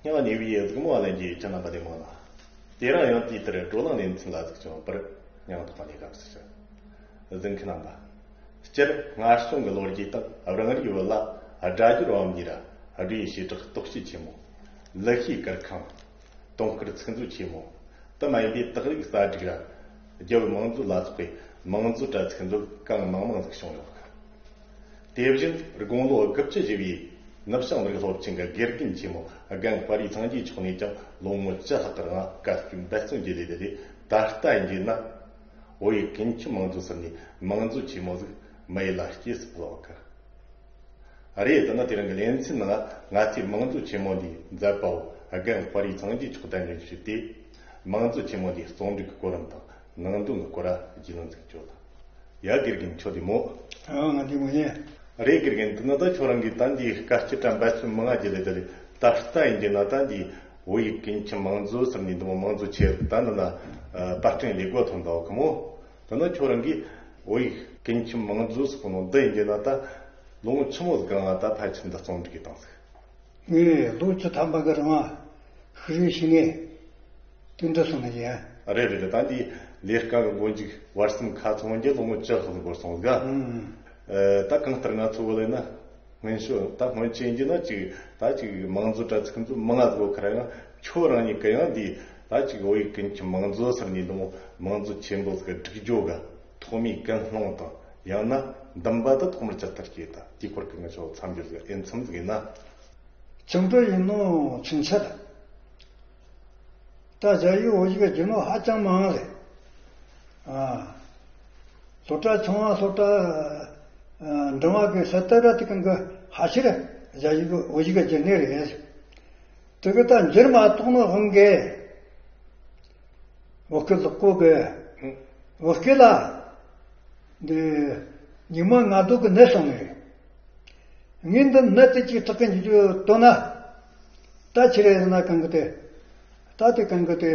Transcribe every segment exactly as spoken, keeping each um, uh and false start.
སྙིང་ནས་བའི་གཟིགས་མོ་ལ་ལན་གྱི་ཁྱེད་རྣམ་པ་ལས་མང་ལ། དེ་རིང་ཡང་དེའི་ལྟར་བགྲོ་གླེང་ལེ་ཚན་ལ་གཟིགས་སྐྱོང་བར་སྙིང་ཐག་པ་ནས་དགའ་བསུ་ཞུ། གཟིགས་མཁན་རྣམ་པ། སྤྱིར་སྔར་བྱུང་གི་ལོ་རྒྱུས་དང་རང་རེའི་བོད་ལ་སྒྲ་སྒྱུར་བམ་གཉིས་ར་སྒྲའི་བྱེ་བྲག་རྟོག་དཔྱོད་ཆེན་མོ། ལི་ཤིའི་གུར་ཁང་། དུང་དཀར་ཚིག་མཛོད་ཆེན་མོ། དེ་མ་ཡིན་པའི་དག་རིག་གསར་བསྒྲིགས་ར། རྒྱལ་བོའི་མང་མཛོད་ལ་སོགས་པའི་མང་མཛོད་ར་ཚིག་མཛོད་གང་མང་མང་ཟིག་བྱུང་ཡོད། དེ་བཞིན་དགུང་ལོ་དགུ་བཅུ་བཞེས་པའི་ནུབ་བྱང་མི་རིགས་སློབ་ཆེན་གྱི་དགེ་རྒན་ཆེན་མོ་རྒན་དཔའ་རིས་སངས་རྒྱས་མཆོག་ནས་ཀྱང་ལོ་ངོ་བཅུ་ལྷག་གི་རིང་བཀའ་བརྒྱུད་འབད་བརྩོན་གྱི་ལས་དེ་ལས། ད་ལྟ་ཡིན་རྒྱུ་ན། བོད་ཡིག་ཀུན་མཁྱེན་མང་མཛོད་ཟེར་ནས་མང་མཛོད་ཆེན་མོ་ཟིག་མི་ཡུལ་ལ་སྐྱེས་སུ་ཕུལ་བ་གི། རེད། དེ་ན་དེ་རིང་གི་ལེ་ཚན་ནང་ང་ཚོས་མང་མཛོད་ཆེན་མོ་འདིའི་མཛད་པ་བོ་རྒན་དཔའ་རིས་སངས་རྒྱས་མཆོག་གདན་འདྲེན་ཞུས་ཏེ། མང་མཛོད་ཆེན་མོ་འདིའི་བརྩོན་འགྲུས་ཀྱི་གོ་རིམ་དང་ནང་དོན་གྱི་སྐོར་ར་རྒྱུས་ལོན་ཟིག་བྱོས་དང་། ཡ། དགེ་རྒན་ཁྱོད་བདེ་མོ། ཨ། ང་བདེ་མོ་ཡིན། རེད། དགེ་རྒན། དེ་ན་ད་ཁྱོད་རང་གིས་ད་འདི་དཀའ་སྤྱད་དྲ་འབད་བརྩོན་མང་ང་བརྒྱབ་ལས་ད་རེད། ད་ལྟ་ཡིན་རྒྱུ་ན་ད་འདི་བོད་ཡིག་ཀུན་མཁྱེན་མང་མཛོད་ཟེར་ནས་འདི་མོ་མང་མཛོད་ཆེ་རུ་ད་འདི་ན་ཨ་པར་སྐྲུན་ལས་སྒོ་ཐོན་འདུག་གི་མོ། དེ་ན་ཁྱོད་རང་གིས་བོད་ཡིག་ཀུན་མཁྱེན་མང་མཛོད་ཟེར་གོ་ནོ་འདི་ཡིན་རྒྱུ་ན་ད་ལོ་ངོ་ཆི་མོ་ཟིག་གི་རིང་ང་ད་ཕལ་ཆེར་འདི་རྩོམ་སྒྲིག་གི་བཏང་ཟིག་ངས་ལོ་བཅུ་ཐམ་པ་གི་རིང་ཤི་རེ་ཤི་ནས་དེ་འདྲ་སོང་ནི་ཡིན། རེད་རེད་རེད། ད་འདི་ལས་ཀ་གི་མགོ་མཇུག་བར་གསུམ་ཁ་ཚང་རྒྱུ་ལོ་ངོ་བཅུ་ལྷག་འགོར་སོང་ཟིག་ཨ། ཨུམ། ད་གང་ལྟར་ང་ཚོ་བོད་ལ་ན་སྔོན་ཤོས་ད་སྔོན་ཆད་ཡིན་རྒྱུ་ན་ཅིག་ད་ཅིག་མང་མཛོད་དྲ་ཚིག་མཛོད་མང་ང་ཟིག་ཡོད་ཁ་ར། ཡང་ཁྱོད་རང་ཉིད་ཀྱིས་ཡང་འདི་ད་ཅིག་བོད་ཡིག་ཀུན་མཁྱེན་མང་མཛོད་ཟེར་ནས་འདི་མོ་མང་མཛོད་ཆེན་པོ་ཟིག་གི་སྒྲིག་བརྗོད་གི་ཐོག་མའི་ཀུན་སློང་དང་ཡང་ན་འདུན་པ་དེ་ཐོག་མར་ཇི་ལྟར་སྐྱེས་ད། དེའི་སྐོར་གྱི་ངེད་ཚོ་མཚམས་སྦྱོར་ཟིག་ཨེ་མཚམས་ཟིག་ཡིན་ན། ཆུང་དུས་ཡིན་ནོ་ཆུང་ཆད། ད་རྒྱ་ཡིག་བོད་ཡིག་གི་རྒྱུ་ནོར་ཧ་ཅང་མང་རེད། ཨ། སློབ་གྲྭ་ཆུང་བ་སློབ་གྲྭ་ཨ་འབྲིང་བ་གི་སློབ་གྲྭ་ར་དེ་གང་གི་ཕལ་ཆེར་རྒྱ་ཡིག་བོད་ཡིག་གི་རྒྱུ་ནོར་རེད། དེ་གི་ད་འགྱུར་མ་གཏོགས་ནོ་དབང་གི། བོད་སྐད་ལེགས་པོ་གི། བོད་སྐད་ལ། འདི། ཉི་མ་ལྔ་བདོ་གི་ནད་སོང་ནས། ངས་འདི་ནད་དེ་ཅིག་དྲག་གི་འཇུག་རྒྱུ་དོན་ན། ད་ཆི་རེད་ཟེར་ན་གང་གི་དེ། ད་དེ་གང་གི་དེ།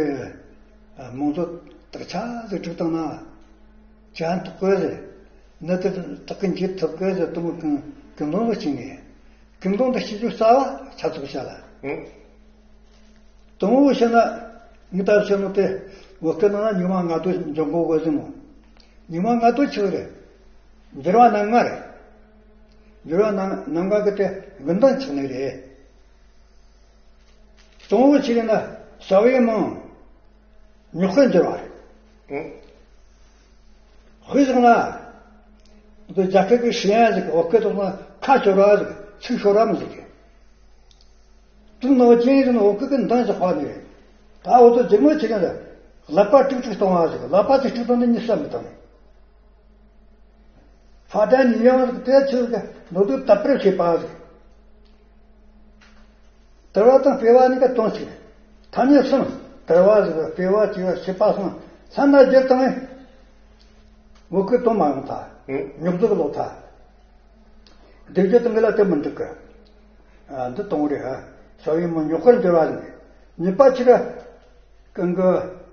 མང་ཚོགས་དག་ཆ་ཟིག་དྲུག་བཏང་ན། ཅན་དག་གི་ཟེར། ནད་དེ་དྲག་གི་འཇུག་ཐུབ་གི་ཟེར་དུ་མོ་གང་གི་ལོང་ལ་ཅིག་ངས། གང་ལོང་དུ་ཤི་རྒྱུ་རྩ་བ་ཆ་ཚུགས་བྱ་ལ། དང་པོ་བཤད་ན། ངས་ད་བཤད་ནོ་དེ། བོད་སྐད་ནང་ན་ཉི་མ་ལྔ་བདོ་འཇོག་གོ་གོ་ཟིན་མོ། ཉི་མ་ལྔ་བདོ་ཆི་རེད། འགྱུར་བ་སྣ་ལྔ་རེད། འགྱུར་བ་སྣ་སྣ་ལྔ་གི་དེ་དགུན་ཟླ་ཆགས་ནི་རེད། དང་པོ་ཆི་རེད་ན་ས་བོན་མང་། ཉག་གི་འགྱུར་བ་རེད། དཔེ་བཞག་ན། འདི་རྒྱ་སྐད་ཀྱི་ཧྲི་ཡན་ཟིག་བོད་སྐད་དུ་ན་ཁ་ཤོར་བ་ཟིག་ཚིག་ཤོར་བ་མི་ཟིག་དེ་ནང་ཅན་ཡིན་ནོ་ཀི་ཀི་འདང་ཞིག་ཧ་ནི། ད་འོ་ཚོ་རྫིག་མོ་ཆེ་ག་ལ། ལག་པ་ཀྲིག་ཀྲིག་གཏོང་བ་ཟིག་ལག་པ་ཅིག་ཀྲིག་གཏོང་ནི་གཉིས་ས་མི་གཏོང་ནི། ཕ་དན་ཡང་ཟིག་དེ་ཆེ་ཟིག་ནོ་དུ་དད་པར་བྱེད་པ་ཟིག་དར་བ་དང་སྤེལ་བ་གཉིས་ཀ་དོན་གཅིག་ཐ་སྙད་གསུམ། དར་བ་ཟིག་སྤེལ་བ་བྱེད་པ་བྱེད་པ་གསུམ། ལྷན་ན་སྦྱར་བཏང་ངས། བོད་སྐད་དོན་མ་ཡོང་ཐལ། ཨང་། ཉོག་རྫོགས་ལོག་ཐལ། སྡེབ་སྦྱོར་དང་གི་ལ་དེ་མི་འགྲིག་གི། ཨ། འདི་གཏོང་རེད་ཧ། ས་བོན་མང་ཉོག་གར་འགྱུར་བ་ནི། གཉིས་པ་ཕྱིར། གང་གི་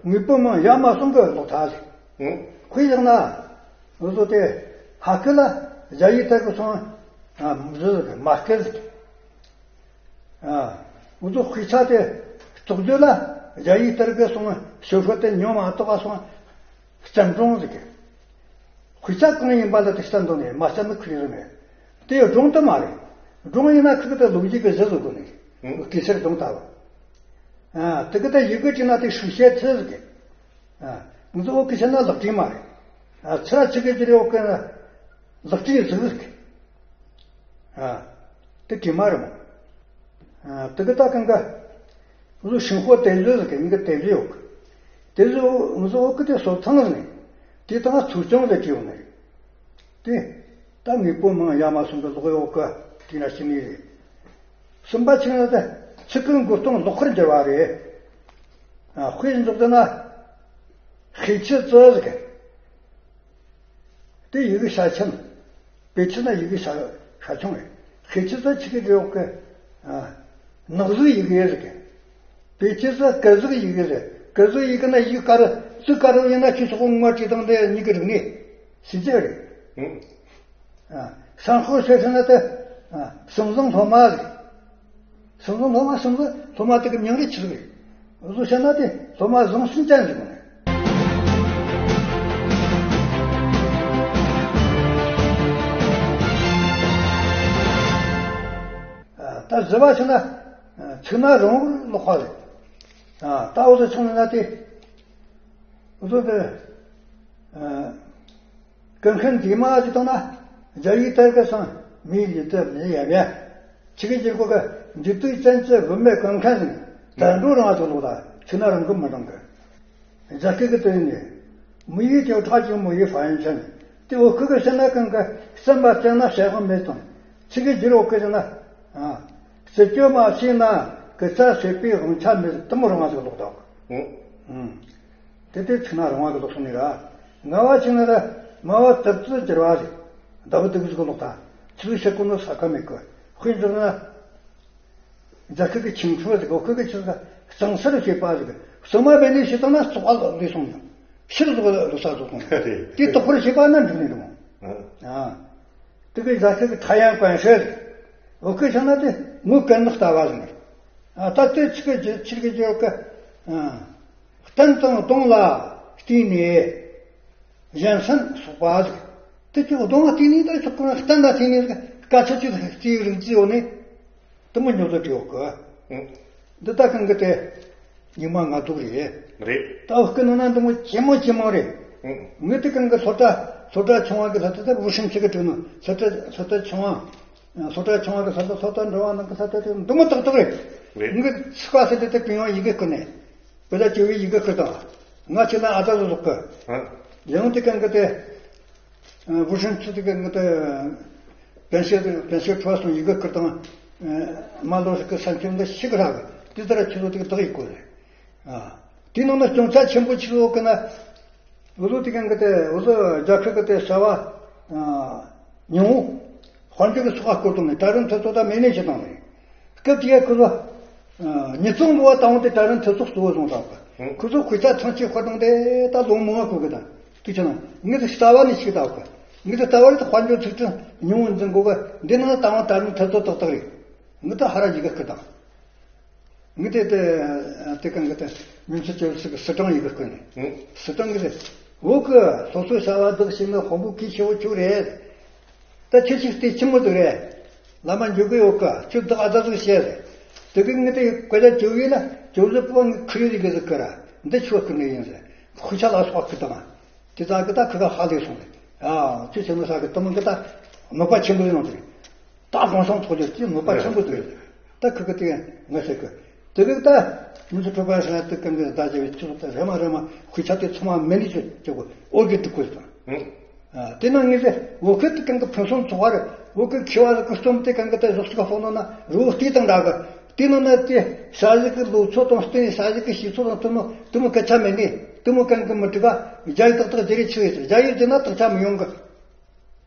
དངོས་པོ་མང་ཡར་མ་སོང་གི་ལོག་ཐལ་ཟིག་ཨང་། དཔེ་བཞག་ན། འུ་ཚོ་དེ་ཧ་ཁི་ལ་རྒྱ་ཡིག་ཐད་གི་སོང་། ཨ། མི་ཟིག་མ་སྐད་ཟིག་ཨ། འུ་ཚོ་དཔེ་ཆ་དེ་རྟོགས་རྒྱུ་ལ་རྒྱ་ཡིག་ལྟར་གི་སོང་ཞོ་ཤོ་དེ་ཉོ་མ་གཏོགས་སོང་བཙན་སྒྲུང་ཟིག་དཔེ་ཆ་གང་ཡིན་པ་ལ་དེ་བཙན་འདོན་ནས་མ་བཙན་ནི་ཁུར་ཡོད་མེད། དེ་སྒྲུང་དུ་མ་རེད། སྒྲུང་ཡིན་ན་ཁུ་གི་དེ་ལོ་རྒྱུས་གི་གཞི་བཟོ་དགོས་ནི། ཨང་། གེ་སར་སྒྲུང་ལྟ་བུ། ཨ། དེ་གི་དེ་ཡི་གེ་བྲིས་ན་དེ་ཧྲུའུ་ཤེ་ཚི་ཟིག་ཨ། འུ་ཚོ་བོད་གི་བཤད་ན་ལག་བྲིས་མ་རེད། ཨ། ཚི་ར་ཆི་གི་ཅི་རེད་བོད་གི་ལག་བྲིས་ཟིག་ཟིག་ཨ། དེ་དྲི་མ་རེད་མོ། ཨ། དེ་གི་ད་གང་ག་འུ་ཚོ་ཤིང་ཕོ་དེ་བཟོས་ཟིག་གི་ཡིན་གི་དེ་བཟོས་ཡོད་གི། དེ་བཟོས་འུ་ཚོ་བོད་གི་དེ་སོ་ཐང་ཟིག་ནས་དེ་དང་ཚུར་སྐྱོང་ཟིག་བྲིས་ཡོད་ནི་རེད། དེ་ད་དངོས་པོ་མང་ཡར་མ་སོང་གི་ལོག་ཡོད་གི་དེ་ན་ཤི་ནི་རེད། གསུམ་པ་ཆི་ན་ད་ཚིག་གི་མགོ་སྟོང་ལོག་ཁར་འགྱུར་བ་རེད། ཨ། དཔེ་འཇོག་དུ་ན། ཧེ་ཆི་ཙི་ཟིག་དེ་ཡི་གེ་ཤ་ཆེན། པེ་ཆི་ན་ཡི་གེ་ཤ་ཤ་ཆུང་རེད། ཧེ་ཆི་ཙི་ཆི་གི་རེད་ཡོད་གི། ཨ། ནག་གཟུགས་ཡི་གེ་ཟིག་པེ་ཆི་ཙི་དཀར་གཟུགས་ཡི་གེ་རེད། དཀར་གཟུགས་ཡི་གེ་ན་ཡིག་དཀར་ཙི་དཀར་ཡིན་ན་ཁྱི་ཤོག་ངོ་བྲིས་དང་དེ་གཉིས་ཀྱི་རིག་གནས་ཤི་རྒྱུ་རེད། ཨ། སང་ཁོ་ཤེས་ཤེས་ན་དེ། ཨ། སུམ་བཟང་སློབ་མ་ཟིག་སོང་ཙང་སློབ་མ་སོང་ཙང་སློབ་མ་དེ་གི་མིང་རེ་ཆི་ཟིག་རེད། བཟོ་བྱས་ན་དེ་སློབ་མ་བཟང་སུན་ཅན་ཟིག་རེད། ད་བཞི་བ་ཆི་ན་ཚིག་སྣ་རིང་བོར་ཀློག་པ་རེད། ད་འུ་ཚོ་ཆུང་ན་དེ་འུ་ཚོ་དེ། ཀུན་མཁྱེན་དེ་མ་ཅི་བཏང་ན། རྒྱ་ཡིག་ལྟར་གི་སང་མིའི་ཡུལ་དུ་མི་ཡ་བ། ཆི་གི་རྒྱུ་གོ་གི་འཇིག་རྟེན་ཅན་གྱི་བུད་མེད་ཀུན་མཁྱེན་ཟིན། དལ་འགྲོ་རང་དུ་ལོག་ད་ཆུ་ན་རང་གི་མི་རང་གི། རྒྱ་སྐད་ཀྱི་དོན་ནི། མི་ཡི་ཀྱང་ཁྲག་ཀྱང་མི་ཡི་ཧྥ་ཡན་ཆན། དེ་འོ་ཁུ་གི་ཕྱི་ན་ཀུན་གི་སེམས་པ་བཙན་ན་བྱེད་དབང་མེད་དང་། ཆི་གི་རྒྱུ་རོག་གི་ཟིན་ན། རྩི་སྤྱོད་མ་ཤེས་ན་གི་རྩ་བྱེད་པའི་དབང་ཆ་མེད་དུ་མི་རང་དུ་ལོག་ད། དེ་དེ་ཚིག་སྣ་རིང་བ་གི་ལོག་སོང་ནི་ར། ལྔ་བ་ཅིག་ནི་ར། སྨྲ་བ་དུར་བརྩི་བསྒྱུར་བ་རེད། ཟླ་བུ་དུག་གཟུགས་ལོག་ད། ཆི་ཟིག་བཤད་དགོས་ནོ་ས་ཁ་མེད་གི། དཔེ་འཇོག་ན། རྒྱ་སྐད་ཀྱི་ཆིང་ཆུ་རེད་གོ་ཁུ་གི་ཆི་ཟིག་གཙང་སེལ་བྱེད་པ་ཟིག་གཙང་མ་བས་ནས་བྱེད་དང་ན་བཙོག་པ་ལས་སོང་ནི། ཕྱིར་བཟོ་ལོ་ས་བཟོ་སོང་། དེ་དོག་པར་བྱེད་པ་ན་འགྲིག་ནི་རེད་མོ། ཨ། དེ་གི་རྒྱ་སྐད་ཀྱི་ཐ་ཡང་གོན་ཤེས། འོ་ཁུ་ཆ་ན་དེ་ངོ་ཀན་ནག་ལྟ་བ་ཟིག་ནི། ཨ། ད་དེ་ཆི་གི་ཆི་གི་བརྗོད་གི། ཨ། སྟན་དང་གདུང་ལ་བརྟེན་ནས་གཞན་སེམས་གསོག་པ་ཟིག་དེ་ཚོ་གདུང་ལ་བརྟེན་ནས་ད་ཆོག་གི་སྟན་ལ་བརྟེན་ནས་སྐད་ཆ་ཅིག་རྩིས་རིག་རྩིས་ཡོད་ནས་དེ་མོ་ཉོ་ཚོད་ཡོད་གི། འདི་ད་གང་གི་དེ་ཉི་མ་ང་ཚོ་རེད། རེད། ད་འུ་སྐུ་ནང་ན་འདི་མོ་ཆེན་མོ་ཆེན་མོ་རེད། ངས་དེ་གང་གི་སློབ་གྲྭ་སློབ་གྲྭ་ཆུང་བ་གི་ལྷ་ད་ད་བུ་ཧྲིན་ཆི་གི་དྲུག་ནང་སློབ་གྲྭ་སློབ་གྲྭ་ཆུང་བ། སློབ་གྲྭ་ཆུང་བ་གི་ས་ད་སློབ་གྲྭ་འགྲོ་བ་ནང་གི་ས་ད་དེ་འདི་མོ་ཏག་ཏག་རེད། རེད། ངས་ཚིག་པ་ས་དེ་དེ་ཀུན་ཡང་ཡི་གེ་བསྐུར་ནས། བོད་ལ་བཅོལ་བའི་ཡི་གེ་བསྐུར་དང་། ང་ཁྱེད་ལ་ཨ་ད་བཟོ་ཟོག་གི། ཡང་དེ་གང་གི་དེ། བུ་ཧྲིན་ཚུ་དེ་གང་གི་དེ། པན་ཤེ་པན་ཤེ་ཁྲོ་སོང་ཡི་གེ་བསྐུར་དང་། མ་ལོ་ཞིག་གི་སེམས་ཅན་འདི་ཤི་གི་རག་གི་དེ་ལྟར་ཁྱེད་ཚོ་དེ་གི་བདག་ཡི་གོ་རེད། དེ་ནང་ན་སྐྱོན་ཆ་ཆེན་པོ་ཆེ་བོ་གི་ན། འུ་ཚོ་དེ་གང་གི་དེ་འུ་ཚོ་རྒྱ་ཁུལ་གི་དེ་བྱ་བ། ཉུང་། དཔལ་འབྱོར་གྱི་ཚོགས་ཁག་སྐོར་དུ་ནས་གྲལ་རིམ་ཐོས་ཚོགས་དང་མེ་ནས་བྱེད་སྟངས་རེད། སྐབས་དེ་ཡ་ཁོ་ཚོ། ཉིས་སྟོང་འབུལ་བ་བཏང་བ་དེ་གྲལ་རིམ་ཐོས་ཚོགས་གཙོ་བོ་བཟུང་བཏང་བ། ཁོ་ཚོ་དཔེ་ཆ་ཐང་ཆད་ཁོ་དང་དེ་ད་ལོང་མང་བ་ཁོ་གི་དང་དུས་ཆ་ན་ངེད་ཚོ་རྩ་བ་ནས་ཞིག་བཏང་བ། ངེད་ཚོ་རྩ་བ་རེད་དཔལ་འབྱོར་ཚིག་ཁྲི་ཉུང་བ་འཛིན་དགོས་གི་འདི་ནང་བཏང་བ་གྲལ་རིམ་ཐོས་ཚོགས་ཏག་ཏག་རེད། ངེད་ཚོ་ཧ་ར་ཡི་གེ་སྐུར་དང་། ངས་དེ་དེ་དེ་གང་གི་དེ་ཉིན་ཚེ་བཅོལ་ཚིག་གི་སི་ཀྲང་ཡི་གེ་བསྐུར་ནས། སི་ཀྲང་གི་དེ་འོག་གི་སློབ་གསོ་བྱ་བ་བདག་བྱེད་ནི་དཔོན་པོ་གིས་ཆེ་བོ་ཁྱོད་རེད། ད་ཁྱོད་ཅིག་དེ་ཆི་མོ་ཟིག་རེད། བླ་མ་འཇུག་གི་ཡོད་གི་ཁྱོད་བདག་ཨ་ད་ཟིག་བཤད་རེད། དེ་གི་ངས་དེ་བཀའ་རྒྱ་བཅོལ་ཡིན་ན་བཅོལ་ཟིག་པོ་ངས་ཁུར་ཡི་གི་ཟིག་གི་ར་འདི་ཆོག་གི་ནི་ཡིན་ཟེར། ཁུ་ཆ་ལ་སོགས་གི་དང་། དེ་ཙང་གི་ད་ཁུ་ག་ཧ་ལས་སོང་རེད། ཨ་ཁྱོད་ཆེ་མོ་ས་གི་དུ་མོ་གི་ད་མོས་པ་ཆེན་པོ་ཡོང་དེ་རེད། ད་དགོང་སང་ཚོགས་རྒྱུ་དེ་མོས་པ་ཆེན་པོ་དེ་རེད། ད་ཁུ་གི་དེ་ངས་ཟེར་གི། དེ་གི་ད་ང་ཚོ་གྲོད་པ་ཧྲ་དེ་གང་གི་ད་བྱས་པའི་ཚུལ་ད་རེ་མ་རེ་མ་ཁུ་ཆ་དེ་ཚང་མ་མེ་ནི་ཆོད་ཅེ་གོ་ཨོ་གི་དུ་ཁུ་དང་། དེ་ནང་ངས་ཟེར་འོ་ཁུ་དེ་གང་གི་ཕུན་སུམ་ཚོགས་པ་རེད། འོ་ཁུ་ཁྱི་བ་ཟིག་གི་རྩོམ་དེ་གང་གི་ད་ཟོག་ཅིག་ག་ཕོག་ནོ་ན་རུ་བོ་སྟེ་དང་འདྲ་གི། དེ་ནང་ན་དེ་ས་ཟིག་གི་ལོ་ཚོད་དང་སྟེང་ས་ཟིག་གི་ཤི་ཚོད་དང་དུ་མོ་དུ་མོ་སྐད་ཆ་མེད་ནི་དུ་མོ་གང་གི་མི་འགྲིག་ག། རྒྱ་ཡིག་ཏག་ཏག་བརྗེ་རེས་ཆི་ཡོད་ཟེར། རྒྱ་ཡིག་བརྗེ་ན་དག་ཆ་མི་ཡོང་གི།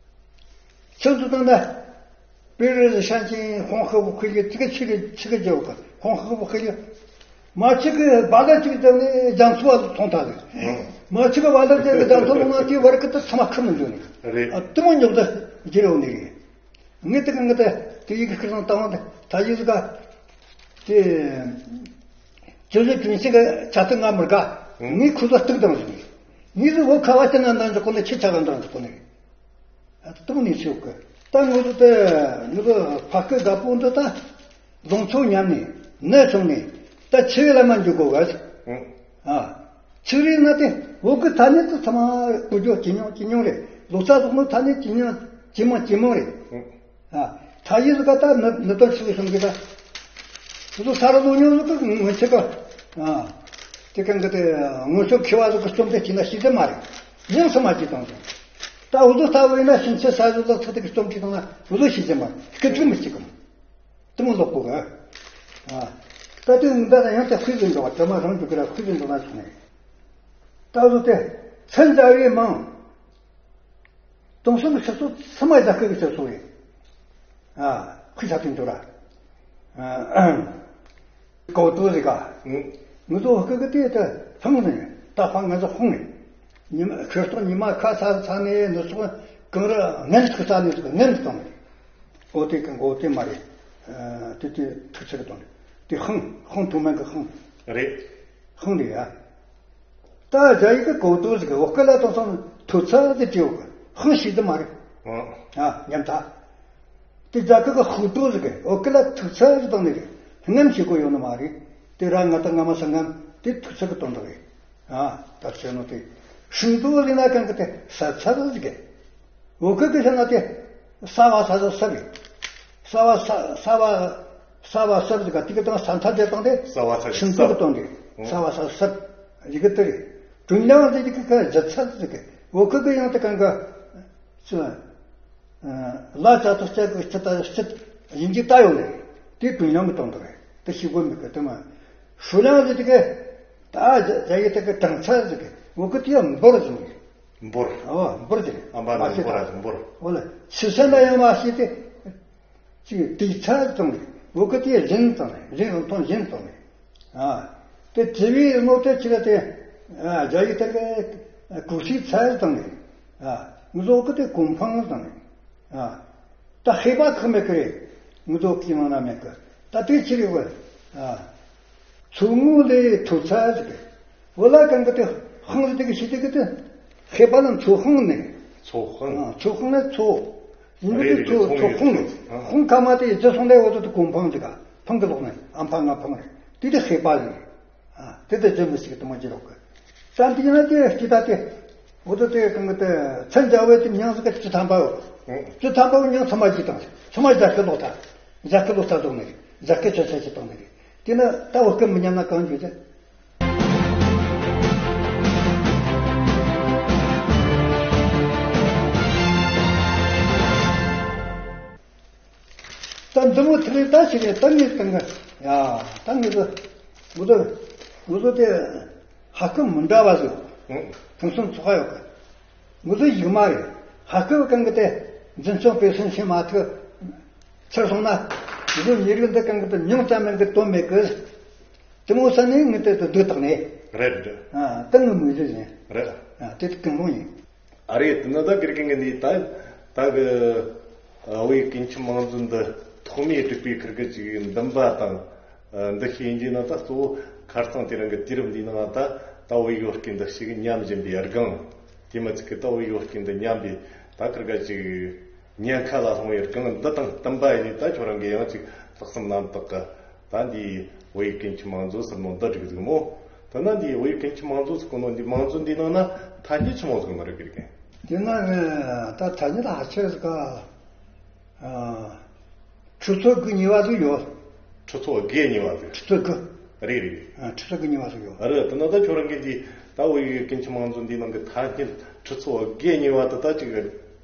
ཁྱོད་ཚོ་དང་ན་པེ་རི་ཧྲན་ཅིན་ཧོང་ཧི་བོ་ཁུལ་གྱི་ཚིག་ཆི་གི་ཆི་གི་རྒྱལ་བོ་གི་ཧོང་ཧི་བོ་ཁུལ་གྱི་མ་ཆི་གི་བ་ལ་ཅིག་བརྒྱབ་ནས་རྒྱ་མཚོ་བ་ལ་ཐོང་ཐལ་ལེ། མ་ཆི་གི་བ་ལ་ཅིག་གི་རྒྱ་མཚོ་ལ་ང་དེའི་བར་གི་ད་ཚང་མ་ཁུར་མི་འཇུག་ནི། རེད། ཨ་དུ་མོ་ཉོག་ད་རྒྱལ་བོ་ནི་རེད། ངས་དེ་ག་ངས་དེ་དེ་ཡི་གེ་ཁིར་སང་བཏང་བ་དེ་ད་ཡི་གེ་ག་དེ་ཇོ་ཟེར་དྲིན་ཆེན་གི་ཆ་ཚིག་ང་མི་དགའ། ངས་ཁུ་ཚོ་གཏུག་དང་ཟིག་ངས་ཟིག་འོ་ཁ་བ་ཅི་ན་འདང་འཇོག་གོ་ནས་ཁྱི་ཆ་ག་འདང་འཇོག་གོ་ནས་ཨ་དེ་མོ་ནས་ཤོག་གི། ད་ངོ་ཚོ་དེ་ངོ་ཚོ་ཕ་སྐད་དགའ་པོ་འདི་ད་ལོང་ཚོ་ཉམས་ནས་ནད་བྱུང་ནས་ད་ཆི་བའི་ལ་མ་འཇུག་གོ་ག་ཟིག་ཨ། ཚིག་རིགས་ན་དེ་བོད་ཀྱི་ཐ་སྙད་དུ་ཚང་མ་བཀོལ་སྤྱོད་ཇེ་ཉུང་ཇེ་ཉུང་རེད། ལོ་ཙཱ་ཚོགས་ནི་ཐ་སྙད་ཇེ་ཉུང་ཇེ་མང་ཇེ་མང་རེད། ཨ། ཐ་ཡིག་ཟིག་ག་ད་ནི་ནི་དོན་ཆི་ཟིག་གསུང་གི་ད། སོ་སོ་ས་རུ་ལོ་ཉུང་ཟིག་གི་ངོ་ཆེ་ག་ཨ། དེ་གང་གི་དེ་ངོ་ཤོག་མཁས་པ་ཟིག་གི་རྩོམ་དེ་བྲིས་ན་ཤེས་ཀྱི་མ་རེད། ཡང་སུ་མ་བྲིས་བཏང་ཟིག་ད་འུ་ཚོ་ལྟ་བུ་ཡིན་ན་ཕྱིན་ཆད་ས་ཟིག་ལག་ཚིག་དེ་གི་རྩོམ་བྲིས་བཏང་ན་འུ་ཚོ་ཤེས་ཀྱི་མ་རེད། སྐད་ཚིག་མི་གཅིག་གམ། དེ་མོ་ལོག་གོ་ག་ཨ། ད་དེ་འདི་ལ་ཡང་དེ་ཁུལ་དུ་འགྲོ་བ་དྲི་མ་རང་རྒྱུ་གི་ར་ཁུལ་དུ་འགྲོ་ན་སོང་ནས། ད་བཟོ་དེ་ཚན་རྒྱ་བའི་མིང་། དེང་སང་གི་ཕྱི་ཚོ་ཚང་མ་རྒྱ་སྐད་ཀྱི་ཕྱི་ཚོ་རེད། ཨ། ཁུལ་ཆ་ཐུན་འགྲོ་ར། ཨ། གོ་ཏོ་རེ་ག་ངུ་ཚོ་ཧ་ཀི་གི་དེ་ད་ཕང་ནས་ད་ཕང་ང་ཚོ་ཧོང་ནས། ཉི་མ་ཁྱོད་སྟོང་ཉི་མ་ཁ་ཚ་ཚ་ནས་ནུ་ཚོ་གང་ར་ངན་སུ་ཚ་ནས་ཚོ་ངན་སུ་བཏང་ནས། འོ་དེ་གི་འགོ་དེ་མ་རེད། དེ་དེ་ཐུག་ཚེ་གི་དོན་རེད། དེ་ཧང་ཧང་ཐུག་མེད་གི་ཧང་རེད། ཧང་རེད་ཡ། ད་རྒྱ་ཡིག་གི་གོ་དོ་ཟིག་གི་འོ་ཀི་ལ་དང་སང་ཐུག་ཚ་ཟིག་བྲིས་འོ་གི་ཧང་ཤེས་དུ་མ་རེད། ཨ་ཉམ་ཐག་དེ་རྒྱ་གི་གི་ཧུ་ཏོ་ཟིག་གི་འོ་ཀི་ལ་ཐུག་ཚ་ཟིག་དང་ནི་རེད། ངམ་ཤེས་གོ་ཡོང་ནི་མ་རེད། དེ་ར་ང་ད་ང་མ་ས་ངམ་དེ་ཐུག་ཚ་གི་དོན་དག་རེད། ཨ་ད་ཆེ་ནོ་དེ་ཧྲིང་ཏོ་ལི་ན་གང་གི་དེ་ས་ཚ་ཟིག་གི་འོ་ཀི་གི་ཤ་ན་དེ་ས་བ་ས་ས་ས་རེད། ས་བ་ས་ས་བ་ས་བ་ས་ཟིག་ག་དེ་གི་དང་ས་མཐའ་དེ་དང་དེ་ས་བ་ས་ཤིང་ཏོག་གི་དང་དེ་ས་བ་ས་ས་ཡི་གི་དེ་རེད། གྲུང་ལང་དེ་གི་ཁ་ཇ་ཚ་ཟིག་གི་འོ་ཁུ་གི་ཡང་དེ་གང་ག་ཅི་ལ་ཅག་ཏུ་ལྕག་གི་སྤྱི་ལྟ་སྤྱི་ཡིན་གྱི་ལྟ་ཡོང་ནས་དེ་གྲུང་ལང་གི་དང་དེ་རེད། དེ་ཤི་གོ་མི་གི་དེ་མ་ཧྲུ་ལང་དེ་གི་ད་ཇ་ཡི་དེ་གི་གྲང་ཚ་ཟིག་གི་འོ་ཁུ་དེ་ཡང་འབོར་ཟིག་གི་འབོར། ཨོ་འབོར་དེ་རེད། ཨམ་པ་མ་ན་ཤེས་འབོར་ད་ར་འབོར། འོ་ལ་ཕྱི་སེམས་ལ་ཡང་མ་ཤེས་ཏེ། ཅིག་དུས་ཚ་དང་ནི་འོ་ཀ་དེ་རིན་དང་ནི་རིན་རང་ཐོང་རིན་དང་ནི། ཨ་དེ་དྲི་བའི་ངོ་དེ་ཅི་ལ་དེ་རྒྱ་ཡིག་ལྟར་གི་གུ་ཤི་ཚ་དང་ནི། ཨ་ངུ་ཟོ་ཀི་དེ་གུང་ཕང་དང་ནི། ཨ་ད་ཤེས་པ་ཁག་མེད་ཀི་རེད། ངུ་ཟོ་ཀི་ནང་ན་མེད་ཀི། ད་དེ་ཅི་རེད་བ། ཨ། ཚོ་ངོ་ལས་ཐོ་ཚ་ཟིག་གི་འོ་ལ་གང་གི་དེ་ཧང་ཟིག་གི་ཤི་དེ་གི་དེ་ཤེས་པ་ལ་ཚོ་ཧང་ནི། ཚོ་ཧང་། ཚོ་ཧང་ནི་ཚོ། ཡིན་གི་རེད་དེ་རེད། ཚོ་ཚོ་ཧང་ནི། ཧང་ཁ་མ་དེ་ཡི་རྗེས་སོང་དེ་འོ་དེ་དེ་གོང་ཕང་ཟིག་ག་ཕང་གི་ལོག་ནི་ཨམ་ཕང་ང་ཕང་རེད། དེ་དེ་ཤེས་པ་ཡིན། ཨ་དེ་དེ་རྗེས་མི་ཞིག་གི་དེ་མ་བརྗེད་རོགས་གི་ད་འདི་ན་དེ་སྐྱིད་ད་དེ། འོ་དེ་དེ་གང་གི་དེ་མཚན་བྱ་བའི་དེ་མྱང་ཟིག་གི་བཅུ་ཐམ་པའོ། བཅུ་ཐམ་པའོ་མྱང་ཚང་མ་བརྗེད་དང་ཚང་མ་རྒྱ་སྐད་ལོག་ད། རྒྱ་སྐད་ལོག་ད་ཟོག་ནི་རེད། རྒྱ་སྐད་ཆོས་ཆ་ཞིག་བཏང་ནི་རེད། དེ་ན་ད་བོད་སྐད་མི་ཉན་ན་གང་འཇུག་ཅེ། ད་འདི་མོ་ཐི་ལི་ད་ཞིག་རེད། ད་ངས་གང་ག་ཡ་ད་ངས་ད་ངུ་ཟོ་ངུ་ཟོ་དེ་ཧ་ཀི་མི་འདྲ་བ་ཟིག་ཐང་སུན་ཚོགས་ཡོད་གི་ངུ་ཟོ་ཡིག་མ་རེད། ཧ་ཀི་གང་གི་དེ་འཛིན་སྐྱོང་སྤེལ་སྲིང་བྱེད་མ་ཐུབ། ཚར་སོང་ན། ངུ་ཟོ་ཉེ་རིགས་འདི་གང་གི་དེ་མྱོང་ཙམ་མིན་གི་དོན་མེད་གི་དེ་མོ་ས་ནས་ངས་དེ་དུ་སྡུག་བཏང་ནས། རེད་འདྲ། ཨ་ད་ངའི་མིག་ཟུར་ཡིན། རེད། ཨ་དེ་དུ་གང་རུང་ཡིན། ཨ་རེད། དེ་ནི་ད་དགེ་རྒན་གྱི་ནི་ད་ད་གི་བོད་ཡིག་གི་མཁན་ཆེན་མང་རྫོང་འདི་ཐོག་མའི་སྒྲིག་པའི་ཁུར་གི་ཅིག་འདུན་པ་དང་། འདི་ཤེས་ཡིན་གྱི་ན་ད་གཙོ་བོ་ཁ་རྩང་དེ་རིང་གི་དུས་རབས་འདིའི་ནང་ད་ད་བོད་ཡིག་སྐད་འདི་ཞིག་ཉམས་བཞིན་པའི་སྒང་། དེ་མི་ཚིག་གི་ད་བོད་ཡིག་སྐད་འདི་ཉམས་པའི་ད་ཁུར་ག་ཅིག་ཉེན་ཁ་ལ་ལྷུང་བའི་སྒང་འདི་དང་བསྟུན་པ་ཡིན་ནི་ད་ཁྱོད་རང་གི་ཡང་ཅིག་ལྷག་བསམ་རྣམ་དག་གི་ད་འདི་བོད་ཡིག་གི་མཁན་ཆེན་མང་རྫོང་ཟེར་ནོ་འདི་སྒྲིག་ཟིག་མོ། ད་ན་འདི་བོད་ཡིག་གི་མཁན་ཆེན་མང་རྫོང་ཟེར་གོ་ནོ་འདི་མང་རྫོང་འདི་ནང་ན་ཐ་སྙད་ཆི་མོ་ཟིག་མ་རེད་གི་རེད། དེ་ན་ངས་ད་ཐ་སྙད་ལ་ཧ་ཆེ་ཟིག་ག་ཁྲི་ཚོ་དགུ་ཉེ་བ་ཟིག་ཡོད། ཁྲི་ཚོ་དགུ་ཉེ་བ་ཟིག་ཁྲི་ཚོ་དགུ། རེད་རེད། ཨ་ཁྲི་ཚོ་དགུ་ཉེ་བ་ཟིག་ཡོད། རེད། དེ་ན་ད་ཁྱོད་རང་གིས་འདི་ད་བོད་ཡིག་གི་མཁན་ཆེན་མང་རྫོང་འདི་ནང་གི་ཐ་སྙད་ཁྲི་ཚོ་དགུ་ཉེ་བ་དེ་ད་ཅིག་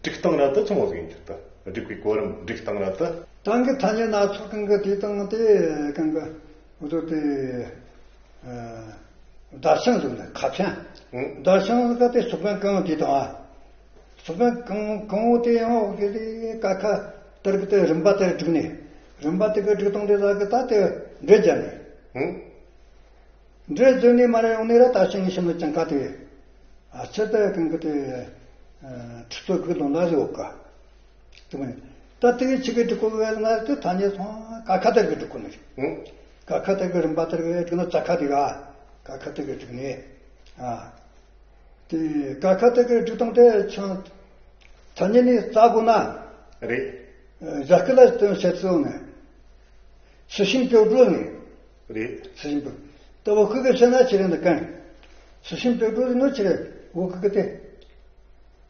སྒྲིག་སྟངས་ར་ད་ཆི་མོ་ཟིག་ཡིན་རྒྱུ་ད། སྒྲིག་པའི་གོ་རིམ་སྒྲིག་སྟངས་ར་ད། ད་གི་ཐ་སྙད་སྣ་ཚོགས་གང་གི་དེ་དང་དེ་གང་གི་འོ་དོ་དེ། བརྡ་བྱང་ཟེར་ནས་ཁ་བྱང་། ཨང་། བརྡ་བྱང་ཟེར་ག་དེ་ཚོགས་པ་གང་དེ་དང་ཨ། ཚོགས་པ་གང་གང་བོ་དེ་ཡང་འོག་གི་དེ་ཀ་ཁ་ཏར་གི་དེ་རིམ་པ་ལྟར་བསྒྲིགས་ནས། རིམ་པ་དེ་གི་བསྒྲིགས་སྟངས་དེ་ལ་གི་ད་དེ་འགྲེལ་བརྒྱབ་ནས། ཨང་། འགྲེལ་བརྒྱབ་ནས་མར་ཡོང་ནས་ར་ད་ཕྱིན་ནས་ཕྱིན་ནས་ཅང་ཀ་དེ། ཨ་ཚེ་ད་གང་གི་དེ། ཁྲི་ཚོ་གི་ལོ་ན་ཟེར་འོག་ག་དེ་མིན། ད་དེ་གི་ཆི་གི་སྒྲིག་གོ་གི་ན་དེ་ཐ་སྙད་ཚང་ཀ་ཁ་དེ་གི་སྒྲིག་གོ་ནི་རེད། ཨང་། ཀ་ཁ་དེ་གི་རིམ་པ་དེ་གི་སྒྲིག་ན་ཙ་ཁ་དེ་ག་ཀ་ཁ་དེ་གི་སྒྲིག་ནས། ཨ། དེ་ཀ་ཁ་དེ་གི་སྒྲིག་སྟངས་དེ་ཆང་། ཐ་སྙད་ནི་རྩ་དགོས་ན། རེད། ཨ་ཞྭ་སྐད་ལ་དོན་བྱེད་ཚུལ་ནི། ཚུལ་ཤིང་ཀྱོག་གྲོལ་ནི། རེད། ཚུལ་ཤིང་ཀྱོག་ད་བོད་སྐད་གི་བཤད་ན་ཆི་རེད་འདི་གན། ཚུལ་ཤིང་ཀྱོག་གྲོལ་ནི་ཆི་རེད་བོད་སྐད་གི་དེ།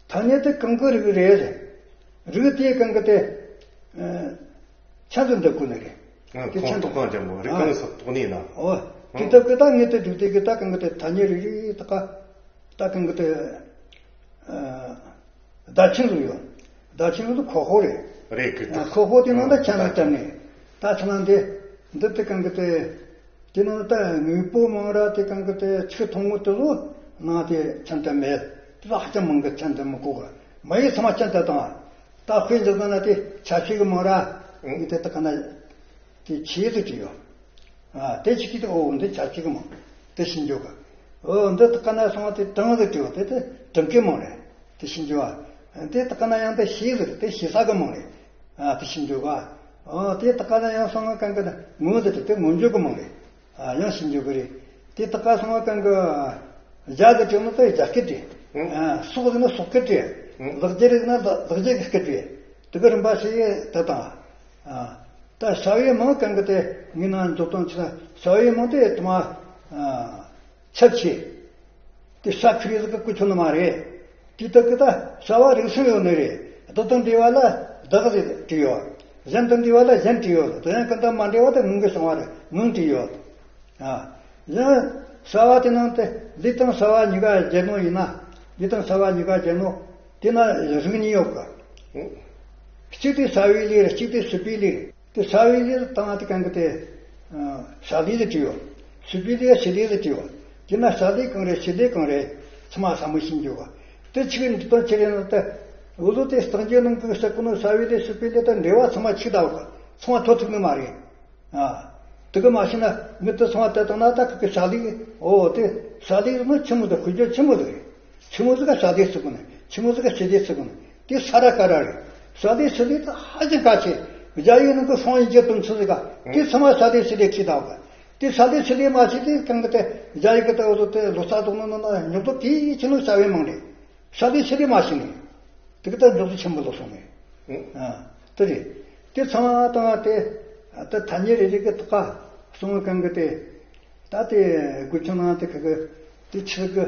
ཐ་སྙད་དེ་གང་གི་རིགས་རེད། རིགས་དེ་གང་གི་དེ། ཨ། ཆ་འཛིན་འདི་ཀུན་ནི་རེད། ཨ། དེ་ཆ་འཛིན་ཐོག་ཁང་ཅན་པོ་རིགས་གང་སོགས་ཐོག་ནས་ན། འོ། དེ་ལྟ་གི་ད་ངས་དེ་སྒྲུབ་དེ་གི་ད་གང་གི་དེ་ཐ་སྙད་རིགས་རིགས་ད་ག་ད་གང་གི་དེ། ཨ། བརྡ་ཆེན་ཟིག་ཡོད། བརྡ་ཆེན་ཟིག་ཁོག་ཧོ་རེད། རེད་གི་ད། ཁོག་ཧོ་དེ་ནང་ད་ཆ་འཛིན་བཏབ་ནས། ད་ཚང་མ་འདི། འདི་དེ་གང་གི་དེ། དེ་ནང་ད་དངོས་པོ་མང་ར་དེ་གང་གི་དེ་ཚིག་ཐུང་ངུ་དེ་ཚོ་ནང་དེ་ཚན་དེ་མེད། དེ་ཚོ་ཧ་ཅང་མང་གི་ཚན་དེ་མི་གོ་གི། མ་ཡིག་ཚང་མ་ཚན་དེ་དང་། ད་དཔེ་འཇོག་ན་ན་དེ་ཆ་ཤས་གི་མང་ར། ཨང་། ངས་དེ་ད་ག་ན། དེ་ཆེ་ཟིག་ཅིག་ཡོད། ཨ་དེ་ཆི་གི་དེ་ཨོ་འདི་ཆ་ཤས་གི་མང་། དེ་ཤིན་འཇོག་གི། ཨོ་འདི་ད་ག་ན་སོང་བ་དེ་གྲང་ཟིག་ཅིག་ཡོད་དེ་དེ་གྲང་གི་མང་རེད། དེ་ཤིན་འཇོག་ག་དེ་ད་ག་ན་ཡང་དེ་ཤེས་ཟིག་དེ་ཤེས་ས་གི་མང་རེད། ཨ་དེ་ཤིན་འཇོག་ག་ཨ་དེ་ད་ག་ན་ཡང་སོང་ང་གང་གི་ན་ངོ་འདི་དེ་ངོ་འཇོག་གི་མང་རེད། ཨ་ཡང་ཤིན་འཇོག་གི་རེད། དེ་ད་ག་སོང་ང་གང་གི་རྒྱ་གི་དྲན་ནོ་ད་རྒྱ་སྐད་དྲན། ཨ་སོག་ཟིག་ན་སོག་སྐད་དྲན། ལག་རྒྱ་རིག་ན་ལག་རྒྱ་གི་སྐད་དྲན། དེ་གི་རིམ་པ་ཞིག་ད་དང་། ཨ་ད་ས་བའི་མིང་གང་གི་དེ་ངི་ན་འཇོག་དང་ཆི་ན་ས་བའི་མིང་དེ་དུ་མ། ཨ་ཚབ་ཆེ། དེ་ས་ཁུ་རི་ཟིག་གི་ཀུ་ཆུ་ནི་མ་རེད། དེ་དག་གི་ད་བྱ་བ་རིགས་གསུམ་ཡོད་ནི་རེད། བདག་དང་འདྲེས་པ་ལ་བདག་ཟེར་བྲིས་ཡོད། གཞན་དང་འདྲེས་པ་ལ་གཞན་བྲིས་ཡོད། དེ་ཡང་ཀུན་དང་མ་འདྲེས་པ་དེ་ངང་གི་བྱུང་བ་རེད། ངང་བྲིས་ཡོད། ཨ། གཞན་བྱ་བ་དེ་ནང་དེ་ལས་དང་བྱ་བ་གཉིས་ཀ་སྦྱར་ནོ་ཡིན་ན། ལས་དང་བྱ་བ་གཉིས་ཀ་སྦྱར་ནོ། དེ་ན་རིགས་གཉིས་ཡོད་གི། གཅིག་དེ་བྱ་བའི་ལས་རེད། གཅིག་དེ་བྱེད་པའི་ལས་རེད། དེ་བྱ་བའི་ལས་དང་དེ་གང་གི་དེ། ཨ། བྱ་ལས་ལ་བྲིས་ཡོད། བྱེད་པའི་ལས་བྱེད་ལས་ལ་བྲིས་ཡོད། དེ་ན་བྱ་ལས་གང་རེད། བྱེད་ལས་གང་རེད། ཚང་མ་ཟབ་མོ་ཤེས་འཇོག་གི། དེ་ཆི་གི་འདི་དོན་ཆི་རེད་ན་དེ། འུ་ཚོ་དེ་སྟོང་ཆའི་ནང་གི་ས་ཀུ་ནོ་བྱ་བའི་ལས་བྱེད་པའི་ལས་དང་འབྲེལ་བ་ཚང་མ་ཆིག་ད་བ་གི། ཚང་མ་ཐོ་ཐུག་ནི་མ་རེད། ཨ། དེ་གི་མ་ཤེས་ན་མི་དེ་ཚང་མ་དེ་དང་ན་ད་གི་གི་བྱ་ལས། འོ་དེ་བྱ་ལས་ནི་ཆི་མོ་དེ་དཔེ་བརྗོད་ཆི་མོ་དེ་རེད། ཆི་མོ་ཟིག་ག་བྱ་ལས་ཟེར་གོ་ནི། ཆི་མོ་ཟིག་ག་བྱེད་ལས་ཟེར་གོ་ནི། དེ་ས་ར་ཀ་ར་རེད། བྱ་ལས་བྱེད་ལས་དེ་ཧ་ཅང་གལ་ཆེ། རྒྱ་ཡིག་ནང་གི་双音节དོན་ཚིག་ཟིག་ག་དེ་ཚང་མ་བྱ་ལས་བྱེད་ལས་ཁྱི་དག་ག། དེ་བྱ་ལས་བྱེད་ལས་མ་བྱེད་དེ་གང་གི་དེ་རྒྱ་ཡིག་གི་དེ་འོ་ཚོ་དེ་ལོ་ཙཱ་དོག་ནོ་ནོ་ན་ཉོག་དོ་དེ་ཆི་ནོ་བྱ་བའི་མང་རེད། བྱ་ལས་བྱེད་ལས་མ་བྱེད་ནི། དེ་གི་ད་འཇོག་ཚུལ་ཆེན་པོ་ལོ་སོང་ནི། ཨ་དེ་རེད། དེ་ཚང་མ་དང་དེ་ད་ཐ་སྙད་རེ་རེ་གི་ཐོག་ག་སོང་བའི་གང་གི་དེ། ད་དེ་དགུ་ཆུང་ནང་དེ་ཁ་གི་དེ་ཆི་གི་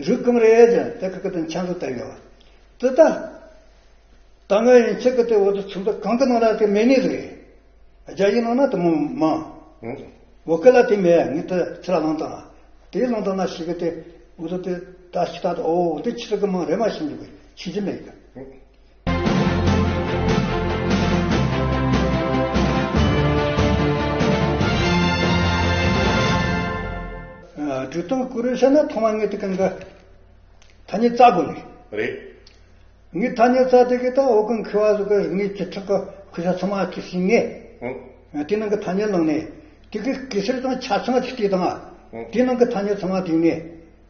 རིགས་གང་རེད་ཅེ་དེ་ཁ་གི་དེ་ཆ་ཚང་བསྟན་ཡོད། དེ་ད་ད་ང་ཡིན་ཆི་གི་དེ་འོ་དེ་ཚོ་འདི་གང་གི་ནང་ལ་དེ་མེད་ནི་རེད། རྒྱ་ཡིག་ནང་ན་དེ་མོ་མང་། ཨང་། བོད་སྐད་ལ་དེ་མེད། ངས་དེ་ཚུར་ལ་བླངས་དང་། དེ་བླངས་དང་ན་ཞིག་གི་དེ་འུ་ཚོ་དེ་ད་ཞིག་ད་དེ་འོ་དེ་ཆི་གི་མང་རེད་མ་ཤེས་འདུག་གི་ཤེས་ཀྱི་མེད་གི། ཨ། འབྲི་སྟངས་སྐོར་བཤད་ན་ཐོག་མ་ངས་དེ་གང་གི་ཐ་སྙད་བཙལ་དགོས་ནི་རེད། ངས་ཐ་སྙད་བཙལ་དེ་གི་ད་འོ་གང་མཁས་པ་ཟིག་གི་རིག་གནས་བཅུ་ཕྲག་གི་དཔེ་ཆ་ཚང་མ་ཁྱེར་ཤེས་ངེས། ཨང་། དེ་ནང་གི་ཐ་སྙད་བླངས་ནས་དེ་གི་གེ་སར་དང་ཆ་ཚང་ཅིག་བལྟས་དང་། ཨང་། དེ་ནང་གི་ཐ་སྙད་ཚང་མ་བལྟས་ནས།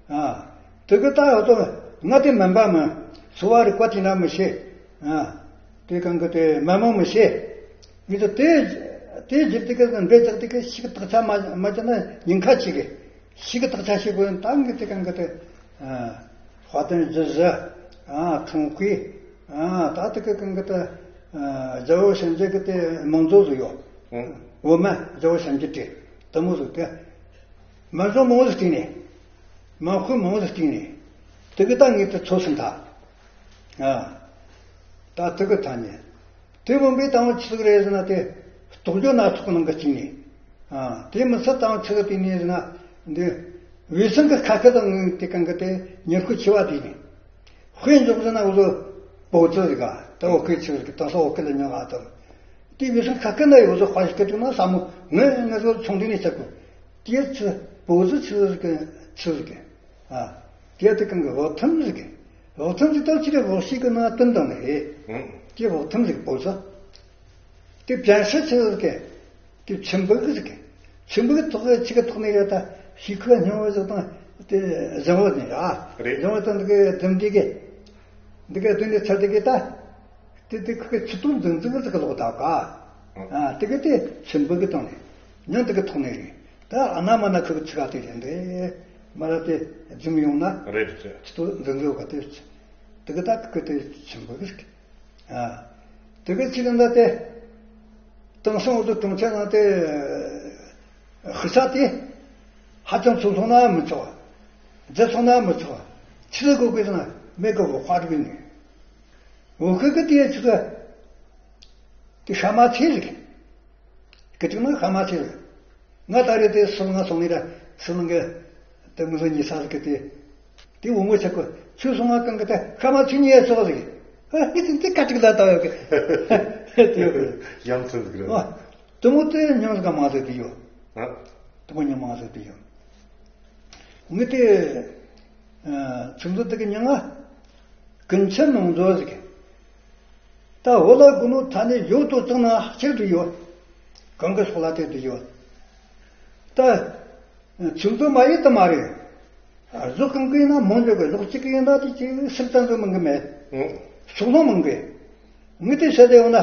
ཨ། དེ་གི་ད་འོ་ཚོ་ང་དེ་མིན་པ་མིན། སོ་བ་རིག་པ་དེ་འདྲ་མི་ཤེས། ཨ། དེ་གང་གི་དེ་མི་མང་མི་ཤེས། ངས་ཚོ་དེ་དེ་བརྒྱུད་དེ་གི་འབྲེལ་ཆགས་དེ་གི་ཤིག་དག་ཆ་མ་མ་བྱས་ན་ཉེན་ཁ་ཆེ་གི། ཤིག་དག་ཆ་ཤེས་དགོས་ད་ངས་དེ་གང་གི་དེ། ཨ། དཔལ་ལྡན་རྗེ་བཞི། ཨ། འཁྲུངས་སྐར། ཨ། ད་དེ་གི་གང་གི་དེ། ཨ། རྒྱལ་བ་བྱམས་ཆེན་གི་དེ་མིང་མཛོད་ཟིག་ཡོད། ཨང་། འོ་མ་རྒྱལ་བ་བྱམས་ཆེན་བྲིས་དེ་མོ་ཟིག་དེ། མིང་མཛོད་མང་བོ་ཟིག་བཏིང་ནས། མིང་དཔེ་མང་བོ་ཟིག་བཏིང་ནས། དེ་གི་ད་ངས་དེ་འཚོལ་ཟིན་ད། ཨ། ད་དེ་གི་ཐ་སྙད། དེ་བུམ་པའི་དང་ཆི་ཟིག་རེད་ཟེར་ན་དེ། རྟོགས་བརྗོད་སྣ་ཚོགས་ནང་གི་གཅིག་ནས། ཨ། དེ་མི་ཚད་དང་ཆི་ཟིག་དེ་ནས་ཟེར་ན། འདི། འོད་སྲུང་གི་ཁ་སྐད་དང་ངས་དེ་གང་གི་དེ་ཉེར་མཁོ་ཆེ་བ་དེ་ནས། དཔེ་འཇོག་ཟེར་ན་འུ་ཚོ་བོད་ཚིག་ཟིག་ག་ད་འོ་སྐད་ཆི་ཟིག་གི་དེང་སང་འོ་སྐད་ལ་ཉོ་ག་དང་། དེ་འོད་སྲུང་ཁ་སྐད་ན་འུ་ཚོ་དཔའ་ཞིག་སྐད་དུ་ན་ས་མོ་ངས་ངས་ཚོ་ཚོང་དུས་ནས་བྱ་དགོས། དེ་ཚི་བོད་ཚིག་ཆི་ཟིག་གི་ཆི་ཟིག་གི། ཨ། དེ་དེ་གང་གི་འོག་ཐུམ་ཟིག་གི། འོག་ཐུམ་ཟིག་ད་ཕྱི་རེ་འོག་ཤིག་གི་ནང་དོན་དང་ནི་རེད། ཨང་། དེ་འོག་ཐུམ་ཟིག་བོད་ཚིག་དེ་བྱང་ཤར་ཆེ་བ་ཟིག་གི། དེ་ཆུ་འབུག་གི་ཟིག་གི། ཆུ་འབུག་གི་ཐོག་གི་ཆུ་གི་ཐོག་ནས་ཡོད་ད་ཤིག་ཁུ་སྙིང་བོ་ཟིག་དང་དེ་གཞང་བོ་ནས་ཨ། རེད། གཞང་བོ་དང་འདི་གི་ལྡུམ་འདི་གི། འདི་གི་ལྡུམ་ནས་ཚ་འདི་གི་ད། དེ་དེ་ཁུ་གི་ཆུ་ཏོ་འཛིན་འཛིན་གི་ཟིག་གི་ལོག་ད་ག། ཨ། དེ་གི་དེ་ཆུ་འབུག་གི་སྟེང་ནས་ཉོན་དེ་གི་ཐོག་ནས་རེད། ད་ཨ་ན་མ་ན་ཁུ་གི་ཆུ་ག་དེ་རེད་འདི། མ་ར་དེ་རྫུན་ཡོང་ན། རེད་རེད། ཆུ་ཏོ་འཛིན་འཛིན་ག་དེ། དེ་གི་ད་ཁུ་གི་དེ་ཆུ་འབུག་གི་ཟིག་གི། ཨ། དེ་གི་ཅི་གི་འདི་དེ། དེང་སང་འུ་ཚོ་གྲོང་ཁྱེར་ནང་དེ། ཧི་ས་དེ། ཧ་ཅང་ཚོ་སོང་ན་མི་ཆོག་རྫི་སོང་ན་མི་ཆོག་ཆི་ཟིག་དགོས་གི་ཟེར་ན་མེད་གི་བོ་དཔའ་རིག་ནི། འུ་ཁི་གི་དེ་ཆི་གི། དེ་ཤ་མ་ཚེ་རིག་སྐད་ཅིག་ན་ཧ་མ་ཆེ་བས། ང་ད་རེས་དེ་སུ་ལ་ང་སོང་ནི་ར་སུ་ལ་ང་དེ་མི་ལ་ཉེ་ས་ཟིག་གི་དེ། དེ་འོ་ངོ་ཆག་གི་ཆུ་སོང་ང་གང་གི་དེ་ཧ་མ་ཆུ་ཉེ་སོགས་ཟིག་ཨ་ཧི་ཙི་འདི་ཀ་ཀྲིག་ལ་ལྟ་ཡོད་གི། དེ་ཡོད་གི། ཡང་ཚན་ཟིག་རེད། ཨ། དེ་མོ་དེ་མྱང་ཟིག་མ་ཟིག་དེ་ཡོད། ཨ། དེ་མོ་མྱང་མ་ཟིག་དེ་ཡོད། ངི་དེ། ཨ། ཆུ་མཛོད་དེ་གི་མྱང་ང་། ཀུན་མཁྱེན་མིང་མཛོད་ཟིག་ད་འོ་ལ་དགུ་ནོ་ཐ་ནས་ཡོད་དོ་ཙང་ན་ཧ་ཆེར་དུ་ཡོད། གང་གི་སོགས་ལ་དེ་དུ་ཡོད། ད། ཚིག་མཛོད་མ་ཡིན་དུ་མ་རེད། གཟུགས་གང་གི་ཡིན་ན་མང་འཇོག་གི་གཟུགས་གཅིག་གི་ཡིན་ན་དེ་གཅིག་སུབ་ཙམ་དུ་མང་གི་མེད། ཨང་། ཕྱོགས་ལྷུང་མང་གི། ངས་དེ་བཤད་དེ་འོ་ན།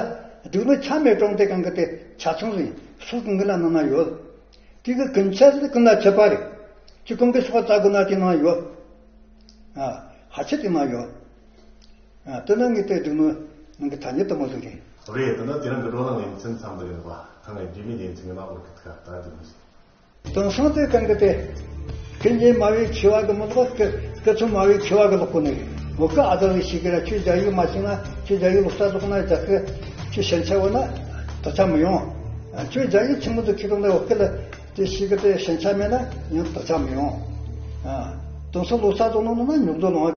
སྡུག་ནི་ཆ་མེད་གྲོང་དེ་གང་གི་དེ་ཆ་ཚང་ཟིན་སོགས་གང་གི་ལ་ནང་ན་ཡོད། དེ་གི་ཀུན་ཆ་ཟིན་ཀུན་ལ་ཆད་པ་རེད། ཅི་གང་གི་སོགས་རྩ་དགོས་ན་དེ་ནང་ཡོད། ཨ་ཧ་ཆེ་དེ་ནང་ཡོད། ཨ་དེ་ན་ངས་དེ་སྡུག་ནི་ནང་གི་ཐ་སྙད་དུ་མོ་ཟིག་རེད། རེད། དེ་ན་དེ་རིང་གི་བགྲོ་གླེང་ལེ་ཚན་མཚམས་འདིར་ཡིན་པ། ཐ་ན་རྒྱུས་མེད་ལེ་ཚན་གི་ནང་ལོག་གི་ཐ་ད་དེ་མོ་ཟིག་དེང་སང་དེ་གང་གི་དེ། ཁྱེད་ཉིད་སྨྲ་བའི་མཁས་པ་གི་མི་ལོག་གི་སྐུ་ཚོ་སྨྲ་བའི་མཁས་པ་གི་ལོག་གོ་ནི་རེད། འོ་ཀ་ཨ་ཙག་ལི་ཞིག་གི་ར་ཁྱོད་རྒྱ་ཡིག་མ་ཤེས་ན་ཁྱོད་རྒྱ་ཡིག་ལོག་ལྟ་ལོག་ན་རྒྱ་སྐད་ཁྱོད་ཞན་ཆ་བོ་ན་དོ་ཆ་མི་ཡོང་། ཁྱོད་རྒྱ་ཡིག་ཆི་མོ་དུ་ཁྱེད་རང་ལ་འོ་ཀ་ལ་དེ་ཞིག་གི་དེ་ཞན་ཆ་མེད་ན་ཡང་དོ་ཆ་མི་ཡོང་། དེང་སང་ལོག་ལྟ་ལོག་ན་ན་ཉོག་རྡོ་ལོང་བ།